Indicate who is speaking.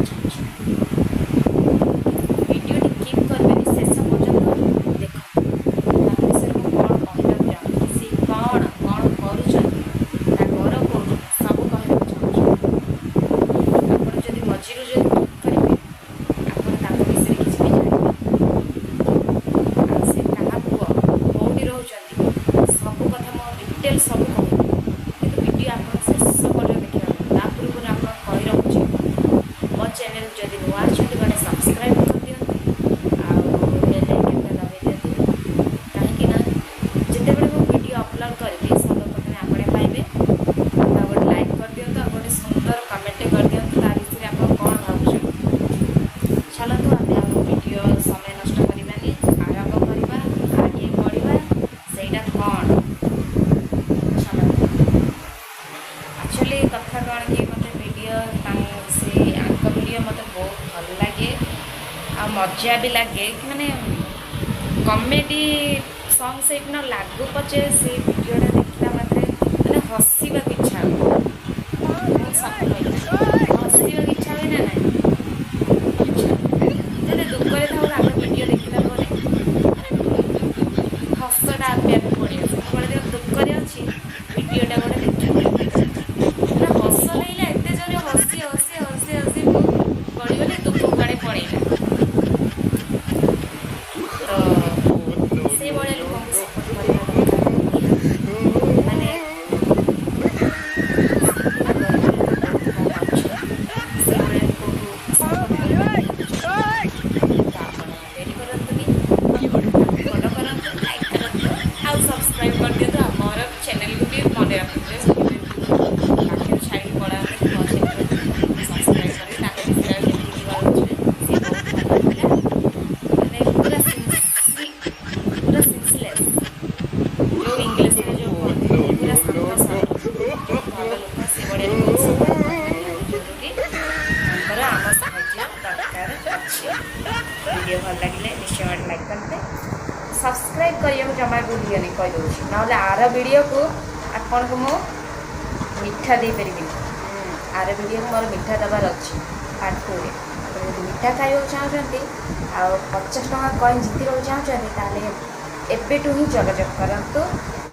Speaker 1: ଚାହୁଁଛି। ଭିଡ଼ିଓଟି ସ୍କିପ୍ କରିବେନି, ଶେଷ ପର୍ଯ୍ୟନ୍ତ ଦେଖନ୍ତୁ। ତାଙ୍କ ବିଷୟରେ ମୁଁ କ'ଣ କହିବାକୁ ଚାହୁଁଛି, ସେ କ'ଣ କ'ଣ କରୁଛନ୍ତି, ତା ଘର କେଉଁଠି, ସବୁ କହିବାକୁ ଚାହୁଁଛି। ଆପଣ ଯଦି ମଝିରୁ ଯଦି ସ୍କିପ୍ କରିବେ, ଆପଣ ତାଙ୍କ ବିଷୟରେ କିଛି ବି ଜାଣିବେନି। ଆଉ ସେ କାହା ପୁଅ, କେଉଁଠି ରହୁଛନ୍ତି, ସବୁ କଥା ମୁଁ ଡିଟେଲ୍ ସବୁ କହିବି। କିନ୍ତୁ ଭିଡ଼ିଓ ଆପଣ ଶେଷ ପର୍ଯ୍ୟନ୍ତ ଦେଖିବାକୁ। ତା ପୂର୍ବରୁ ଆପଣ କହି ରଖୁଛି, ମୋ ଚ୍ୟାନେଲ୍ ଯଦି ନୂଆ ଅଛନ୍ତି, ଗୋଟେ ସବସ୍କ୍ରାଇବ୍ କରିଦିଅନ୍ତୁ ଆଉ ବେଲ୍ ଆଇକନ୍ଟା ଦବାଇ ଦିଅନ୍ତୁ। କାହିଁକି ନା ଯେତେବେଳେ ମୁଁ ଭିଡ଼ିଓ ଅପଲୋଡ଼ କରିବି, ସର୍ବପ୍ରଥମେ ଆପଣ ପାଇବେ। ଆଉ ଗୋଟେ ଲାଇକ୍ କରିଦିଅନ୍ତୁ ଆଉ ଗୋଟେ ସୁନ୍ଦର କମେଣ୍ଟଟେ କରିଦିଅନ୍ତୁ, ତା ବିଷୟରେ ଆପଣ କ'ଣ ଭାବୁଛନ୍ତି। ଚାଲନ୍ତୁ, ଆମେ ଆଉ ଭିଡ଼ିଓ ସମୟ ନଷ୍ଟ କରିବାନି, ଆରମ୍ଭ କରିବା, ଆଗେ ବଢ଼ିବା। ସେଇଟା କ'ଣ, ଚାଲନ୍ତୁ। ଆକ୍ଚୁଆଲି କଥା କ'ଣ କି, ମୋତେ ଭିଡ଼ିଓ ସେ ୟାଙ୍କ ଭିଡ଼ିଓ ମୋତେ ବହୁତ ଭଲ ଲାଗେ ଆଉ ମଜା ବି ଲାଗେ କି ମାନେ କମେଡ଼ି ସଙ୍ଗ୍ ସେଇଦିନ ଲାଗୁ ପଛେ, ସେ ଭିଡ଼ିଓଟା ଦେଖିଲା ମାତ୍ରେ ମାନେ ହସିବାକୁ ଇଚ୍ଛା ହୁଏ। ମୁଁ ସତ କହିଲି, ହସିବାକୁ ଇଚ୍ଛା ହୁଏ ନା ନାହିଁ? ଇଚ୍ଛା ଯେତେ ଦୁଃଖରେ ଥାଉ, ତାଙ୍କ ଭିଡ଼ିଓ ଦେଖିଲା ପରେ ହସଟା ଆପେ ଆପେ ପଳେଇ ଆସେ। ମୁଁ ଗୋଟେ ଦିନ ଦୁଃଖରେ ଅଛି, ଭିଡ଼ିଓଟା ଗୋଟେ ଦେଖିଲି ନା, ହସ ଲାଗିଲା ଏତେ ଜୋରେ, ହସି ହସି ହସି ହସି ମୁଁ ଗଡ଼ିଗଲି, ଦୁଃଖ କୁଆଡ଼େ ପଳେଇଲା। ତ ସେଇଭଳିଆ ଲୋକଙ୍କୁ ସପୋର୍ଟ କରିବା ଦରକାର ନିହାତି। ମାନେ ଗରିବ ଲୋକ ବହୁତ କମ୍ ଅଛନ୍ତି, ସେଇଭଳିଆ ଲୋକଙ୍କୁ ସପୋର୍ଟ କରିବା ନିହାତି ଜରୁରୀ। ତ ଆପଣ ଡେରି କରନ୍ତୁନି, ଫଲୋ କରନ୍ତୁ, ଲାଇକ୍ କରନ୍ତୁ ଆଉ ସବସ୍କ୍ରାଇବ୍ କରିଦିଅନ୍ତୁ ଆମର ଚ୍ୟାନେଲକୁ ବି। ମନେ ରଖନ୍ତୁ, ପାଖରେ ଛାଡ଼ିକି ପଳାନ୍ତୁନି, ମୋ ଚ୍ୟାନେଲକୁ ସବସ୍କ୍ରାଇବ୍ କରିବେ। ତାଙ୍କ ବିଷୟରେ ଆଉ କେମିତି ଭାବୁଥିବେ, ସେ ବହୁତ ଭଲ ପିଲା। ମାନେ ପୁରା ସିନ୍ସିୟରଲେସ୍, ଯେଉଁ ଇଂଲିଶରେ ଯେଉଁ କୁହନ୍ତି, ପୁରା ଶାନ୍ତ ସରଳ, ଭଲ ଲୋକ। ସେଭଳିଆ ଲୋକଙ୍କୁ ସପୋର୍ଟ କରିବା ନିହାତି ଜରୁରୀ। ତାଙ୍କର ଆମ ସାହାଯ୍ୟ ଦରକାର ଅଛି। ଭିଡ଼ିଓ ଭଲ ଲାଗିଲେ ନିଶ୍ଚୟ ଗୋଟେ ଲାଇକ୍ କରିଦେବେ। ସବସ୍କ୍ରାଇବ୍ କରିବାକୁ ଜମା ଭୁଲିବେନି, କହିଦେଉଛି, ନହେଲେ ଆର ଭିଡ଼ିଓକୁ ଆପଣଙ୍କୁ ମୁଁ ମିଠା ଦେଇପାରିବିନି। ଆର ଭିଡ଼ିଓକୁ ମୋର ମିଠା ଦେବାର ଅଛି ପାର୍ଟ 2ରେ। ଆପଣ ଯଦି ମିଠା ଖାଇବାକୁ ଚାହୁଁଛନ୍ତି ଆଉ 50 ଟଙ୍କା କଏନ୍ ଜିତିବାକୁ ଚାହୁଁଛନ୍ତି, ତାହେଲେ ଏବେଠୁ ହିଁ ଯୋଗାଯୋଗ କରନ୍ତୁ।